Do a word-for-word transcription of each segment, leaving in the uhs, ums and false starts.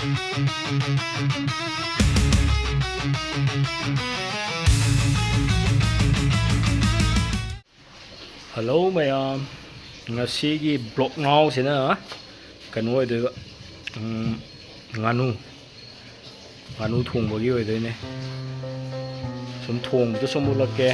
Hello ꯃꯌꯥꯝ, ꯉꯁꯤꯒꯤ block ꯅꯥꯎꯁꯤꯅ ꯀꯩꯅꯣ ꯑꯣꯏꯗꯣꯏꯕ, ꯎꯝ, ꯉꯥꯅꯨ, ꯉꯥꯅꯨ ꯊꯣꯡꯕꯒꯤ ꯑꯣꯏꯗꯣꯏꯅꯦ꯫ ꯁꯨꯝ ꯊꯣꯡꯕꯗꯣ ꯁꯨꯝ ꯎꯠꯂꯛꯀꯦ꯫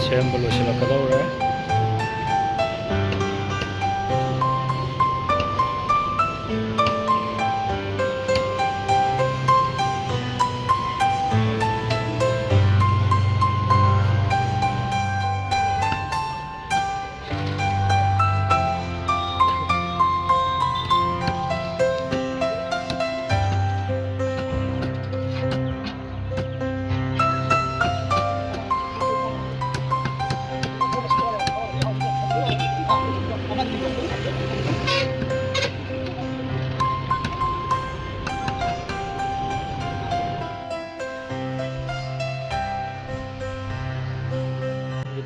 ꯁꯦꯝꯕ ꯂꯣꯏꯁꯤꯜꯂꯛꯀꯗꯧꯔꯦ꯫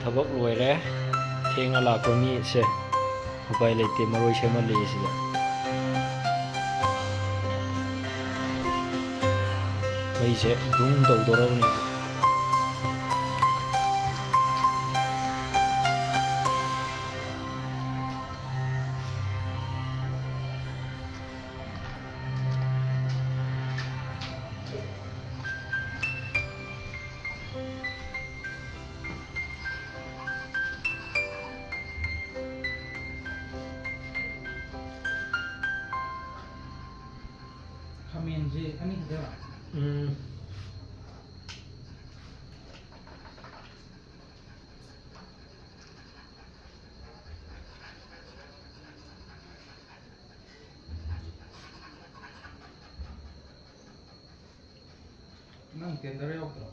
ꯊꯕꯛ ꯂꯣꯏꯔꯦ꯫ ꯊꯦꯡꯅ ꯂꯥꯛꯄ ꯃꯤꯁꯦ ꯎꯄꯥꯏ ꯂꯩꯇꯦ, ꯃꯔꯣꯏ ꯁꯦꯝꯍꯜꯂꯤ ꯁꯤꯗ꯫ ꯃꯩꯁꯦ ꯕ꯭ꯔꯨꯝ ꯇꯧꯗꯣꯔꯕꯅꯤ꯫ ꯈꯥꯃꯦꯟꯁꯦ ꯑꯅꯤ ꯈꯛꯇꯔꯣ? ꯎꯝ꯫ ꯅꯪ ꯇꯦꯟꯗꯔ ꯌꯥꯎꯗ꯭ꯔꯣ?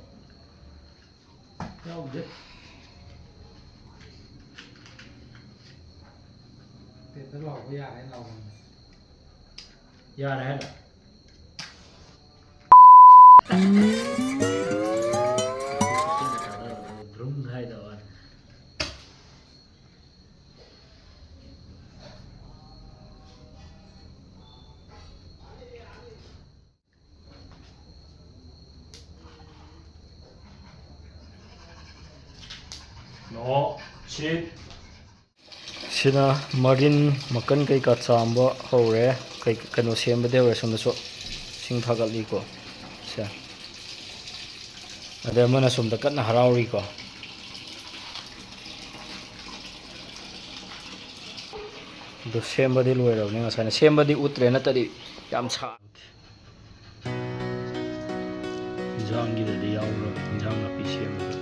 ꯌꯥꯎꯗꯦ꯫ ꯇꯦꯟꯗꯔ ꯂꯥꯎꯕ ꯌꯥꯔꯦ ꯂꯥꯎꯕꯅꯦ꯫ ꯌꯥꯔꯦ ꯍꯥꯏꯔꯣ? ꯕ꯭ꯔꯨꯝ ꯍꯥꯏꯗꯕ ꯋꯥꯅꯤ꯫ No, sit. ꯁꯤꯅ ꯃꯔꯤꯟ ꯃꯀꯟ ꯀꯩꯀꯥ ꯆꯥꯝꯕ ꯍꯧꯔꯦ꯫ ꯀꯩ-, ꯀꯩꯅꯣ ꯁꯦꯝꯕꯗꯤ ꯍꯧꯔꯦ꯫ ꯁꯣꯝꯗꯁꯨ ꯏꯁꯤꯡ ꯊꯥꯒꯠꯂꯤꯀꯣ꯫ ꯁꯦ꯫ ꯑꯗꯩ ꯑꯃꯅ ꯁꯣꯝꯗ ꯀꯟꯅ ꯍꯔꯥꯎꯔꯤꯀꯣ꯫ ꯑꯗꯨ ꯁꯦꯝꯕꯗꯤ ꯂꯣꯏꯔꯕꯅꯤ ꯉꯁꯥꯏꯅ꯫ ꯁꯦꯝꯕꯗꯤ ꯎꯠꯇ꯭ꯔꯦ, ꯅꯠꯇ꯭ꯔꯗꯤ ꯌꯥꯝ ꯁꯥ-, ꯏꯟꯖꯥꯡꯒꯤꯗꯗꯤ ꯌꯥꯎꯔꯣꯏ, ꯏꯟꯖꯥꯡ ꯅꯥꯄꯤ ꯁꯦꯝꯕꯗ꯫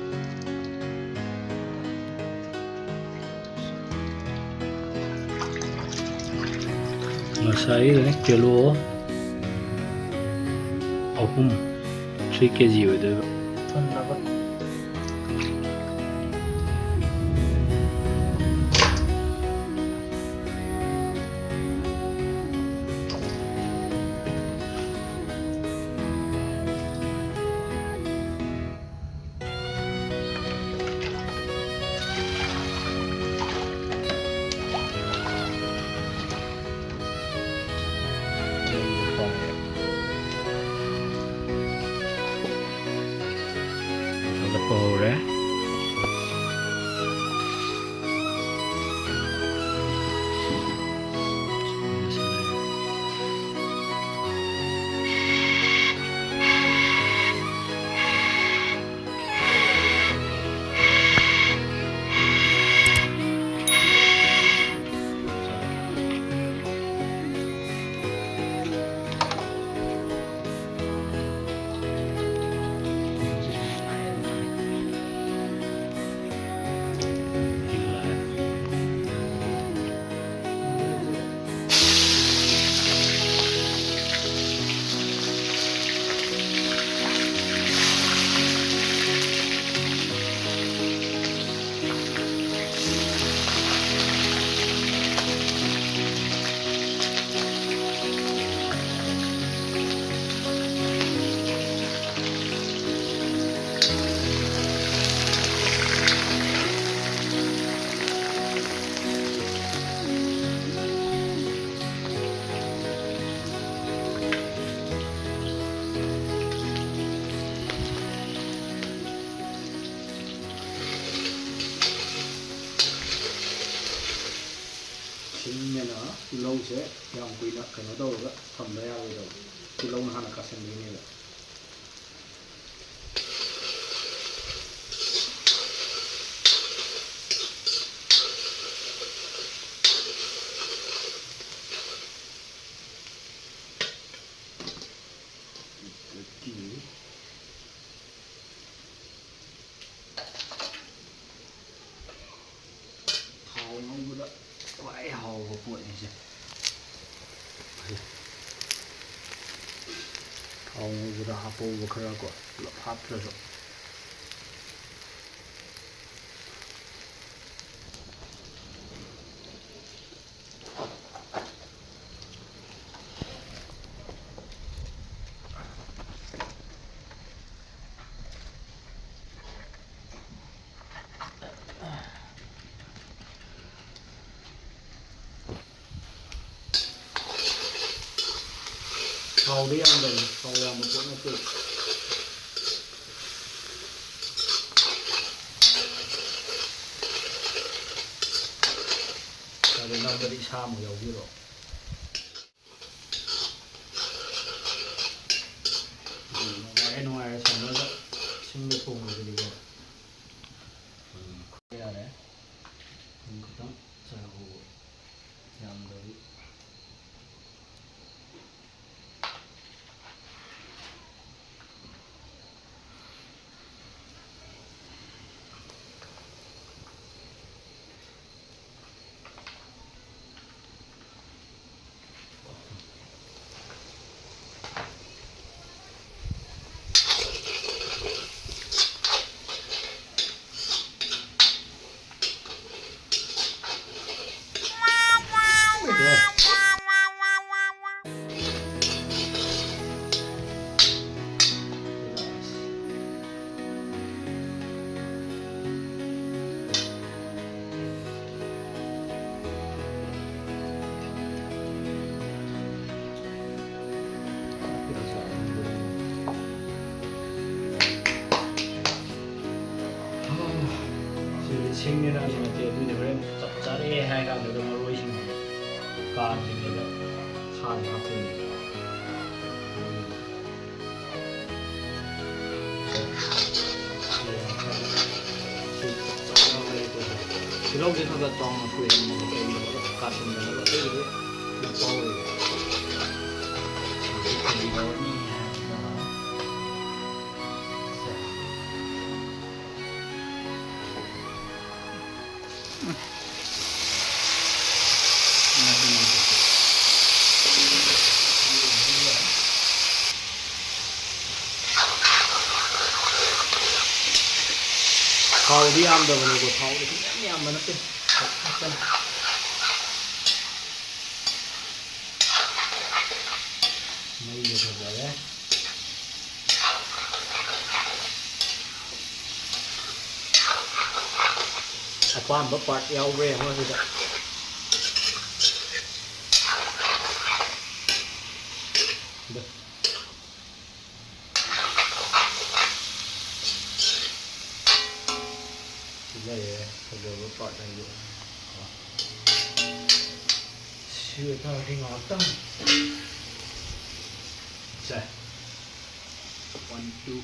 ꯉꯁꯥꯏꯒꯤꯗꯨꯅ ꯀꯤꯂꯣ ꯑꯍꯨꯝ, three K G ꯑꯣꯏꯗꯣꯏꯕ꯫ ꯇꯤꯜꯍꯧꯁꯦ ꯌꯥꯝ ꯀꯨꯏꯅ ꯀꯩꯅꯣ ꯇꯧꯔꯒ ꯊꯝꯕ ꯌꯥꯔꯣꯏꯗꯕ, ꯇꯤꯜꯍꯧꯅ ꯍꯥꯟꯅ ꯀꯥꯁꯟꯗꯣꯏꯅꯦꯕ꯫ ꯊꯥꯎ ꯉꯧꯕꯗ ꯈ꯭ꯋꯥꯏ ꯍꯥꯎꯕ ꯄꯣꯠꯅꯤꯁꯦ꯫ ꯊꯥꯎ ꯉꯧꯕꯗ ꯍꯥꯞꯄꯧꯕ ꯈꯔ ꯀꯣ, ꯄꯨꯂꯞ ꯍꯥꯞꯇ꯭ꯔꯁꯨ꯫ ꯊꯥꯎꯗꯤ ꯌꯥꯝꯗꯕꯅꯤ, ꯊꯥꯎ ꯌꯥꯝꯕ ꯄꯣꯠ ꯅꯠꯇꯦ꯫ ꯑꯗꯨ ꯅꯝꯕꯗꯤ ꯏꯁꯥ ꯑꯃꯨꯛ ꯌꯥꯎꯕꯤꯔꯣ꯫ ꯎꯝ, ꯅꯨꯡꯉꯥꯏꯔꯦ, ꯅꯨꯡꯉꯥꯏꯔꯦ, ꯁꯝꯃꯔꯗ ꯁꯤꯡꯗ ꯊꯣꯡꯕꯁꯤꯗꯤꯀꯣ꯫ ꯎꯝ, ꯌꯥꯔꯦ꯫ ꯊꯨꯝ ꯈꯤꯇꯪ ꯆꯥꯏꯍꯧꯕ, ꯌꯥꯝꯗꯕꯤ꯫ ꯁꯤꯗꯤ ꯁꯤꯡꯅꯤꯅ ꯁꯤ ꯅꯠꯇꯦ, ꯑꯗꯨꯗꯤ ꯍꯣꯔꯦꯟ ꯆꯞ ꯆꯥꯔꯦ ꯍꯥꯏ ꯀꯥꯟꯗꯨꯗ ꯃꯔꯣꯏꯁꯤꯡ ꯆꯥꯁꯤꯡꯁꯤꯗ ꯁꯥꯁꯤ ꯍꯥꯞꯇꯣꯏꯅꯦ꯫ ꯇꯤꯜꯍꯧꯁꯦ ꯈꯔ ꯈꯔ ꯆꯥꯎꯅ ꯁꯣꯏꯍꯟꯕ ꯀꯩꯒꯤꯅꯣꯗ ꯀꯥꯁꯤꯟꯗꯅꯕ, ꯑꯇꯩꯗꯨꯗꯤ ꯀꯩꯅꯣ ꯇꯧꯔꯣꯏꯕ꯫ ꯁꯤꯁꯨ ꯀꯔꯤ ꯇꯧꯔꯅꯤ ꯍꯥꯏꯔꯒ, ꯁꯦ꯫ ꯊꯥꯎꯗꯤ ꯌꯥꯝꯗꯕꯅꯤꯀꯣ, ꯊꯥꯎꯗꯤ ꯈꯤꯇꯪ ꯌꯥꯝꯕ ꯅꯠꯇꯦ꯫ ꯃꯩꯁꯦ ꯐꯖꯔꯦ꯫ ꯑꯄꯥꯝꯕ part ꯌꯥꯎꯕ꯭ꯔꯥ ꯌꯦꯡꯉꯣ ꯁꯤꯗ꯫ ꯁꯤ ꯂꯩꯔꯦ, ꯐꯖꯕ part ꯍꯥꯏꯗꯤ꯫ ꯁꯤ ꯑꯣꯏꯇꯥꯔꯗꯤ ꯉꯥꯏꯍꯥꯛꯇꯪ꯫ ꯁꯦ꯫ One, two.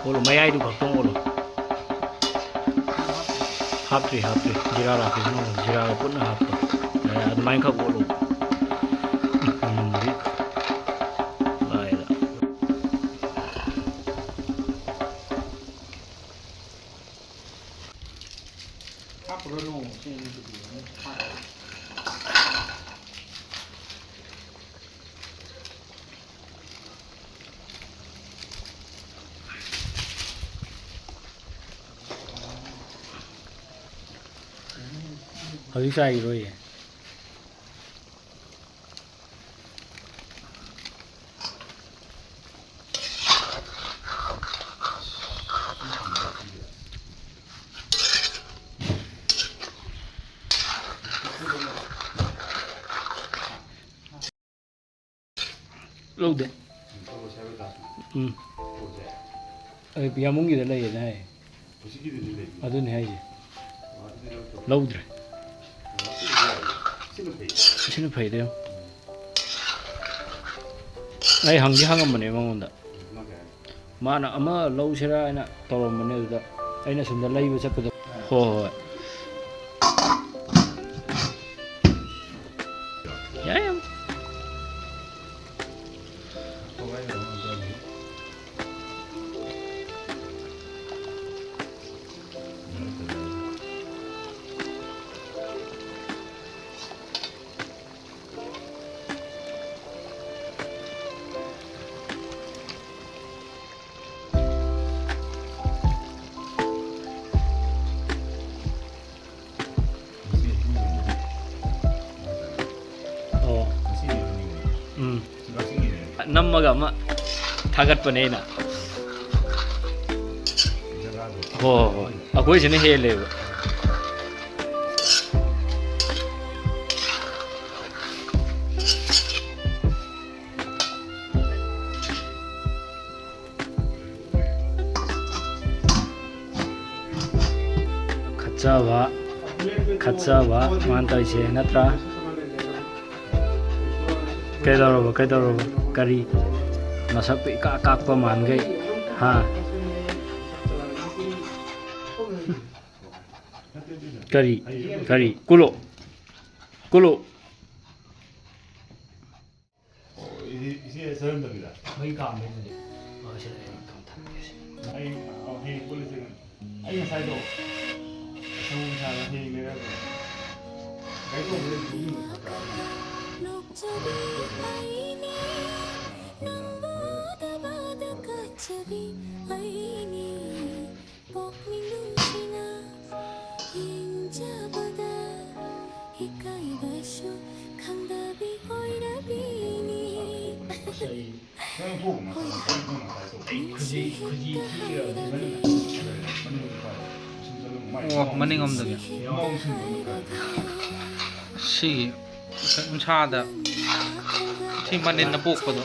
ꯑꯣꯠꯂꯣ, ꯃꯌꯥꯏꯗꯨ ꯈꯛꯇꯪ ꯑꯣꯠꯂꯣ꯫ ꯍꯥꯞꯇ꯭ꯔꯤ, ꯍꯥꯞꯇ꯭ꯔꯤ꯫ ꯖꯤꯔꯥ ꯂꯥꯛꯄꯁꯤꯅ ꯖꯤꯔꯥꯒ ꯄꯨꯟꯅ ꯍꯥꯞꯄꯣ꯫ ꯌꯥꯔꯦ, ꯑꯗꯨꯃꯥꯏꯅ ꯈꯛ ꯑꯣꯠꯂꯣ꯫ ꯃꯅꯝꯗꯤ ꯂꯥꯏꯗ꯫ ꯍꯥꯞꯄꯨꯔꯅꯨ, ꯁꯤ ꯑꯅꯤꯁꯤꯗꯤ꯫ ꯍꯧꯖꯤꯛ ꯆꯥꯏꯔꯣꯏꯌꯦ꯫ ꯂꯧꯗꯦ꯫ ꯎꯝ꯫ ꯑꯩ ꯌꯥꯝꯕꯨꯡꯒꯤꯗ ꯂꯩꯌꯦꯅ ꯍꯥꯏ꯫ ꯑꯗꯨꯅꯤ ꯍꯥꯏꯁꯦ꯫ ꯂꯧꯗ꯭ꯔꯦ꯫ ꯁꯤꯅ ꯐꯩꯗ ꯌꯥꯝ꯫ ꯑꯩ ꯍꯪꯗꯤ ꯍꯪꯉꯝꯕꯅꯦ ꯃꯉꯣꯟꯗ꯫ ꯃꯥꯅ ꯑꯃ ꯂꯧꯁꯤꯔꯥ ꯍꯥꯏꯅ ꯇꯧꯔꯝꯕꯅꯦ, ꯑꯗꯨꯗ ꯑꯩꯅ ꯁꯣꯝꯗ ꯂꯩꯕ ꯆꯠꯄꯗꯣ꯫ ꯍꯣꯏ, ꯍꯣꯏ, ꯍꯣꯏ꯫ ꯌꯥꯏ, ꯌꯥꯝ꯫ ꯑꯣ꯫ ꯎꯝ꯫ ꯅꯝꯃꯒ ꯑꯃ ꯊꯥꯒꯠꯄꯅꯦ ꯑꯩꯅ꯫ ꯍꯣꯏ, ꯍꯣꯏ, ꯍꯣꯏ꯫ ꯑꯩꯈꯣꯏꯁꯤꯅ ꯍꯦꯜꯂꯦꯕ꯫ ꯈꯠꯆꯕ, ꯈꯠꯆꯕ ꯃꯥꯅ ꯇꯧꯔꯤꯁꯦ ꯅꯠꯇ꯭ꯔꯥ? ꯀꯩꯗꯧꯔꯕ, ꯀꯩꯗꯧꯔꯕ? ꯀꯔꯤ? ꯃꯁꯛꯇꯨ ꯏꯀꯥꯛ ꯀꯥꯛꯄ ꯃꯥꯟꯈꯩ꯫ ꯍꯥ? ꯀꯔꯤ? ꯀꯔꯤ? ꯀꯨꯂꯣ꯫ ꯀꯨꯂꯣ꯫ ꯑꯣ, ꯏꯆꯦ, ꯏꯆꯦ ꯆꯠꯂꯝꯗꯕꯤꯗ? ꯃꯩ ꯀꯥꯝꯕꯩꯗꯨꯗꯤ꯫ ꯑꯣ, ꯁꯤꯗ ꯑꯩ ꯑꯗꯨꯝ ꯊꯝꯃꯒꯦ ꯁꯤ꯫ ꯑꯩ, ꯑ, ꯍꯌꯦꯡ ꯄꯨꯜꯂꯁꯦ꯫ ꯑꯩ ꯉꯁꯥꯏꯗꯣ, ꯁꯪꯒꯣꯝ ꯁꯥꯕ ꯍꯌꯦꯡ ꯂꯩꯔꯒ ꯒꯥꯔꯤ ꯇꯣꯡꯕꯗ ꯌꯨꯝ ꯌꯧꯕ ꯐꯔꯛ ꯇꯥꯔꯅꯤ꯫ ꯅꯣꯛꯆꯕꯤ ꯑꯩꯅꯦ, ꯅꯪꯕꯨ ꯎꯗꯕꯗ ꯀꯞꯆꯕꯤ ꯑꯩꯅꯦ꯫ ꯄꯨꯛꯅꯤꯡ ꯅꯨꯡꯁꯤꯅ ꯌꯦꯡꯖꯕꯗ ꯏꯀꯥꯏꯕꯁꯨ ꯈꯪꯗꯕꯤ ꯑꯣꯏꯔꯕꯤꯅꯤ꯫ ꯑꯣ, ꯃꯅꯤꯡꯂꯣꯝꯗꯒꯤ꯫ ꯁꯤꯒꯤ ꯎꯟꯁꯥꯗ ꯁꯤ ꯃꯅꯤꯟꯅ ꯄꯣꯛꯄꯗꯣ꯫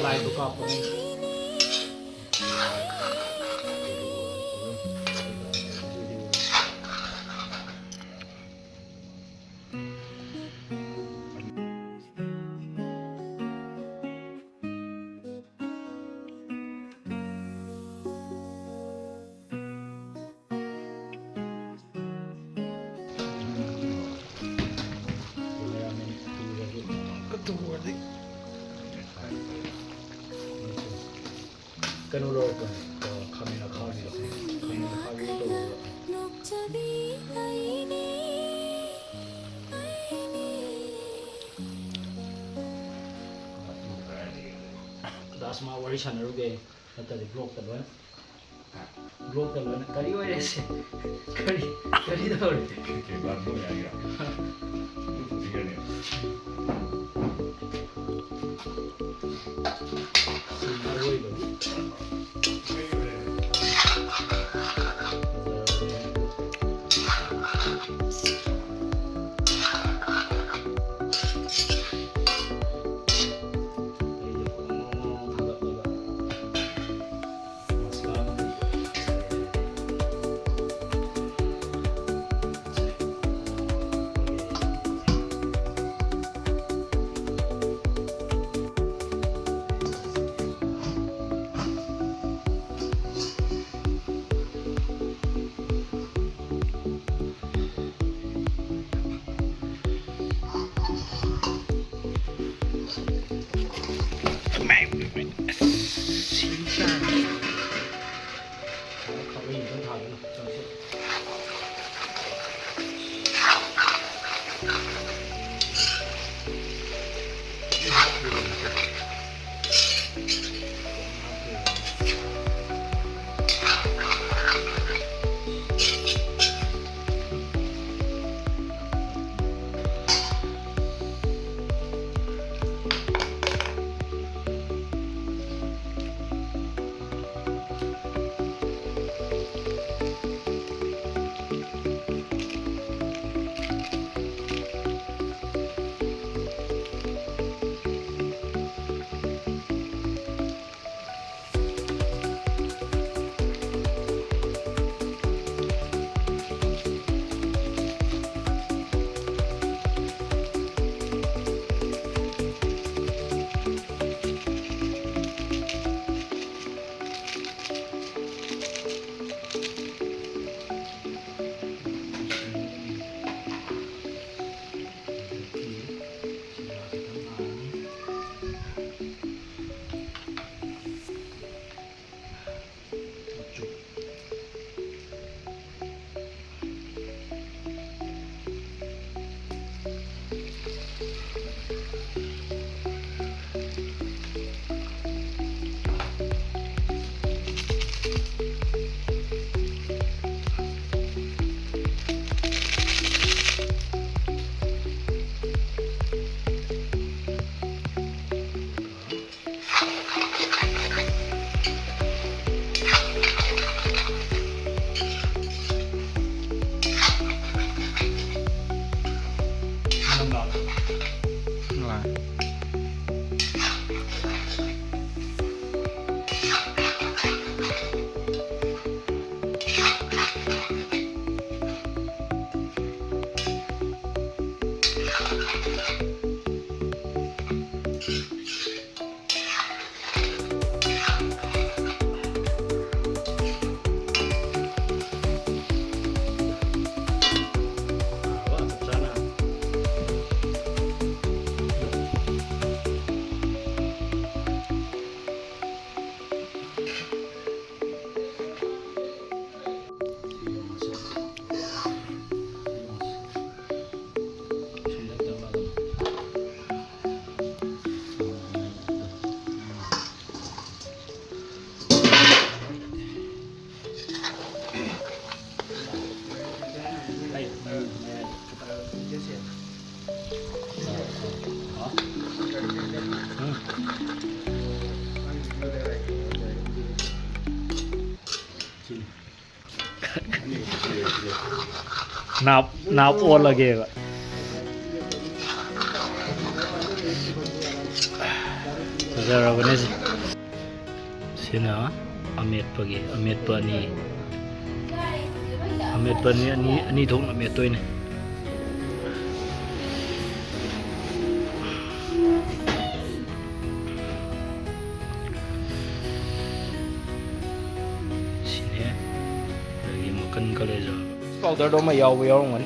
ꯀꯩꯅꯣ ꯂꯧꯔꯛꯄꯅꯦ, ꯑ, ꯈꯥꯃꯦꯟ ꯑꯈꯥꯕꯤꯗꯣ꯫ ꯈꯥꯃꯦꯟ ꯑꯈꯥꯕꯤꯗꯣ ꯇꯧꯔꯒ꯫ ꯗꯥꯁ, ꯃꯥ ꯋꯥꯔꯤ ꯁꯥꯟꯅꯔꯨꯒꯦ, ꯅꯠꯇ꯭ꯔꯗꯤ ꯕ꯭ꯂꯣꯛꯇ ꯂꯣꯏꯅ, ꯕ꯭ꯂꯣꯛꯇ ꯂꯣꯏꯅ ꯀꯔꯤ ꯑꯣꯏꯔꯦ ꯁꯤ? ꯀꯔꯤ, ꯀꯔꯤ ꯇꯧꯔꯦ? ꯀꯩ ꯕꯥꯠꯔꯨꯝ ꯌꯥꯒꯦ? ꯁꯤ ꯑꯔꯣꯏꯕꯒꯤ꯫ ꯅꯥꯞ ꯅꯥꯞ ꯑꯣꯜꯂꯒꯦꯕ꯫ ꯐꯖꯔꯕꯅꯦ ꯁꯤ꯫ ꯁꯤꯅ ꯑꯃꯦꯠꯄꯒꯤ, ꯑꯃꯦꯠꯄ ꯑꯅꯤ, ꯑꯃꯦꯠꯄ ꯑꯅꯤ, ꯑꯅꯤ, ꯑꯅꯤ ꯊꯣꯛꯅ ꯃꯦꯠꯇꯣꯏꯅꯦ꯫ ꯁꯤꯅꯦ ꯑꯗꯒꯤ ꯃꯈꯟ ꯀꯂꯦꯖꯥ꯫ Powder ꯗꯣ ꯑꯃ ꯌꯥꯎꯕ ꯌꯥꯎꯔꯝꯒꯅꯤ꯫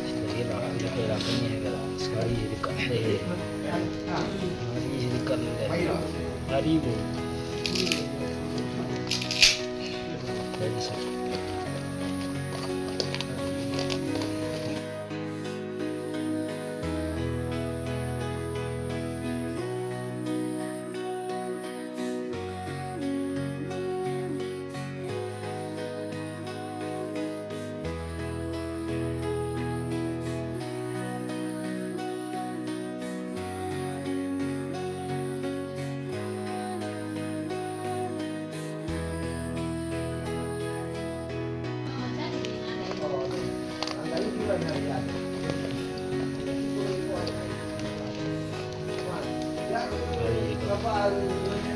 ꯁꯤꯗꯒꯤ ꯂꯥꯛꯄꯅꯤ, ꯀꯩ ꯂꯥꯛꯄꯅꯤ ꯍꯥꯏꯒꯦꯔꯥ? ꯑꯁ, ꯉꯥꯔꯤꯁꯤꯗꯤ ꯀꯜꯂꯦꯍꯦ꯫ ꯉꯥꯔꯤꯁꯤꯗꯤ ꯀꯜꯂꯦ꯫ ꯉꯥꯔꯤꯕꯨ꯫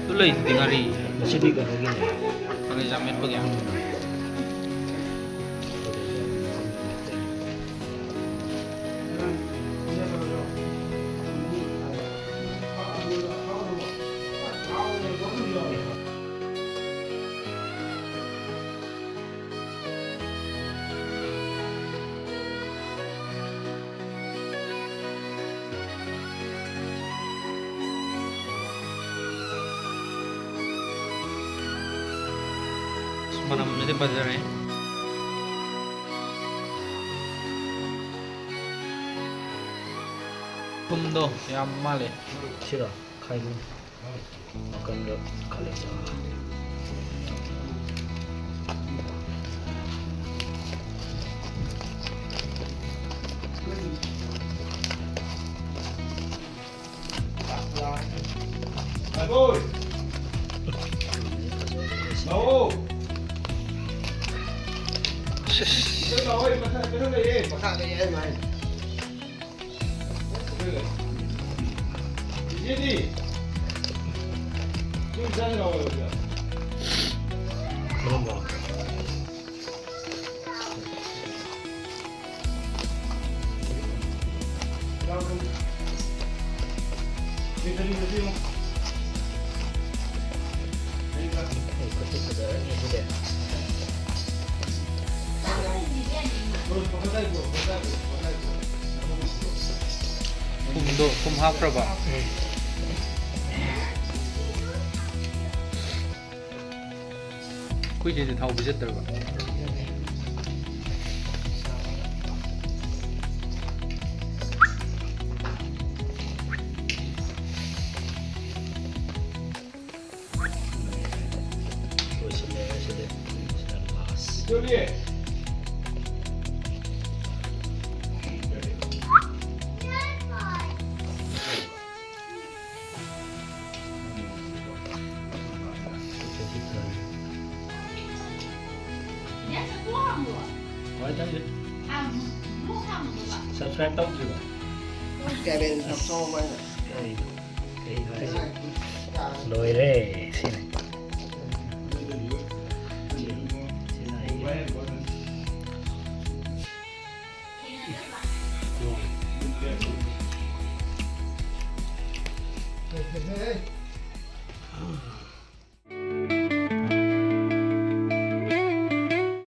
ꯑꯗꯨ ꯂꯩꯗꯨꯗꯤ ꯉꯥꯔꯤ꯫ ꯉꯁꯤꯗꯤ ꯀꯩꯅꯣꯒꯤꯅꯦ꯫ ꯀꯂꯦꯖꯥ ꯃꯦꯠꯄꯒꯤ꯫ ꯃꯅꯝꯁꯤꯗꯤ ꯐꯖꯔꯦ꯫ ꯊꯨꯝꯗꯣ ꯌꯥꯝ ꯃꯥꯜꯂꯦ꯫ ꯁꯤꯔꯣ? ꯈꯥꯏꯕ꯫ ꯅꯥꯀꯟꯗ ꯈꯜꯂ ꯆꯥꯕ꯫ ꯊꯨꯝꯗꯣ, ꯊꯨꯝ ꯍꯥꯞꯈ꯭ꯔꯕ? ꯑꯩꯈꯣꯏ ꯆꯦꯗꯤ ꯊꯥꯎ ꯄꯤꯖꯠꯇ꯭ꯔꯕ? ꯂꯣꯏꯁꯤꯜꯂꯦ ꯁꯤꯗꯤ꯫ ꯁꯤꯅ last꯫ Subscribe ꯇꯧꯗ꯭ꯔꯤꯕꯣ? ꯀꯩ, ꯀꯩ ꯍꯥꯏꯁꯦ? ꯂꯣꯏꯔꯦ ꯁꯤꯅꯤ꯫ ꯁꯤꯅ ꯑꯩꯒꯤ꯫